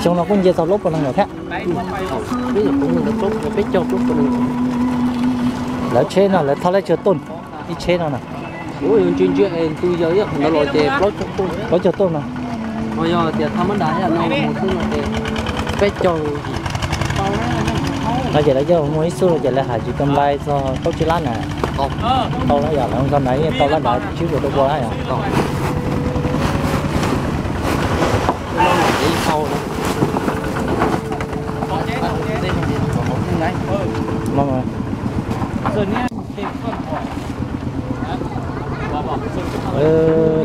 Xyoo no kuj nce txog plaub puas nees nkaum thiab. Lawv tsheb no lawv thauj lab tsheb tuaj ib tsheb no na. Plaub caug tuaj no. Peb caug. No ces lawv coj muag ib xub no ces lawv hais tsis tau npai txog plaub tsib lab na. Tau lawm yog lawv txog ntawd yeej tau lab ntawd tsib puas rau pua lab yog.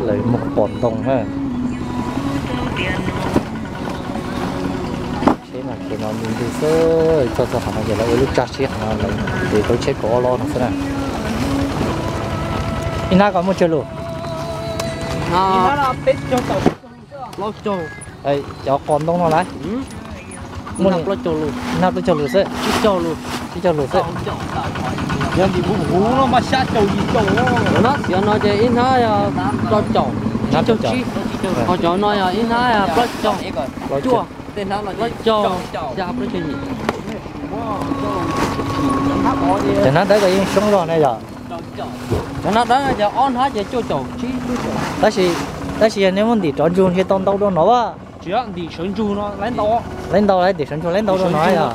Lawv mus pom ntoo na. Tsheb no ces no ntws ntws xwb, txog txog qhov no ces lawv ua lub tsag siab qhov no lawv ces tau tsheb kaum ob lab no xwb na. Ib hnab ko muaj tsawg lus? Cov qos ntoo no lawm. Ib hnab plaub caug lus xwb. Tsib caug lus xwb. Yog ntim huv huv no mas xya caum yim caum. Cov no xiav no ces ib hnab yog plaub caum, tsib caug tsib. Ho cov no yog ib hnab plaub caug, cuaj, plaub caug, xya, plaub caug yim. Cov hnab dawb ko yeej soob zog ne yom. Cov hnab dawb yog ob hnab ces cuaj caum tsib. Tab sis, tab sis yog nej muab ntim rov ntsug ntshe tau ntau dua no a. Laib ntau, laib ntim sawv ntsug laib ntau dua no yog.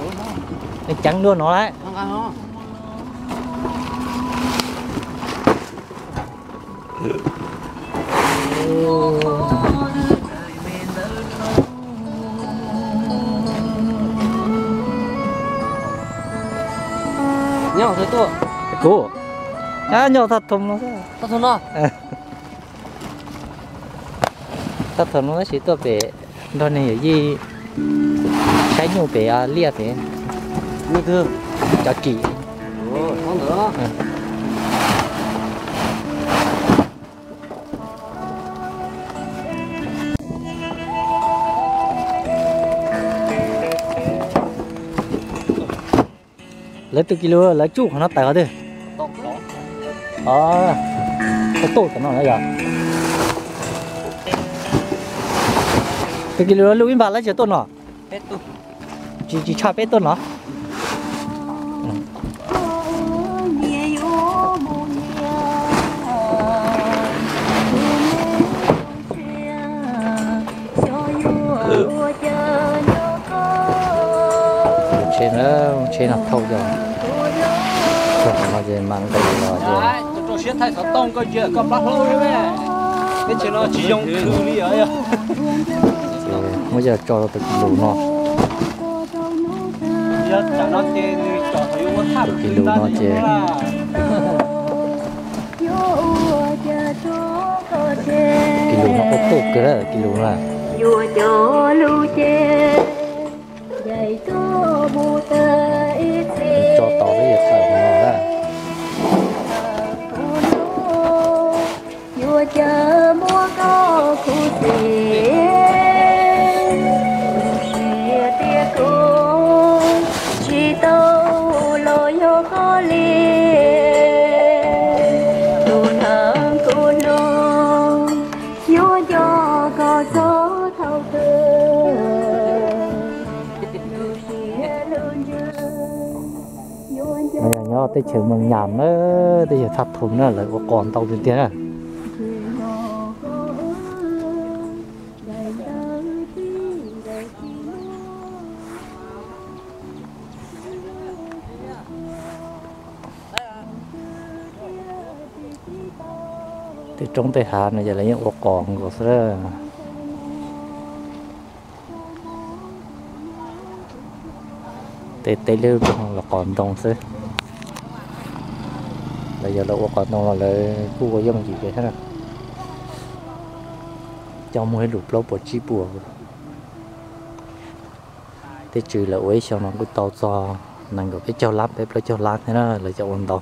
Ceev dua no lawm. Kuv nyob thaj thom no. Thaj thom no tab sis tuaj pem nrog niag yawm yij saib nyuj pem liaj pem. Cov kim. Lawv tus kis lus lawv tsuj qhov no tawm qhov twg? Tuaj tom no yog. Tus kis lus lub ib npag lawv tsis tuaj no. Tsis, tsis tshaj peb tuaj no. Tsheb na, tsheb no thauj cov, txog qhov no ces mas nqis los ces muab coj tso rau tus kis lus no. Tus kis lus no ces kis lus no kuj tuaj kawg lawm kis lus na. Tso tod xwb yog tawm no na. No yog nyob teb chaws Moos Nyas na, teb chaws Thaj Thum na, lawv ua qos ntau tiag tiag na. Tej roob tej hav no ces lawv yeej ua qos nkaus xwb. Tej teb lub roob los qos ntoo xwb. Lawv yog lawv ua qos ntoo los lawv kuj ua yooj yim thiab na. Coj muag ib lus plaub puas tsib puas. Tej tswv lawv ua ib xyoo no kuj tau txog nees nkaum peb caug lab peb plaub caug lab thiab na, lawv cov ua ntau.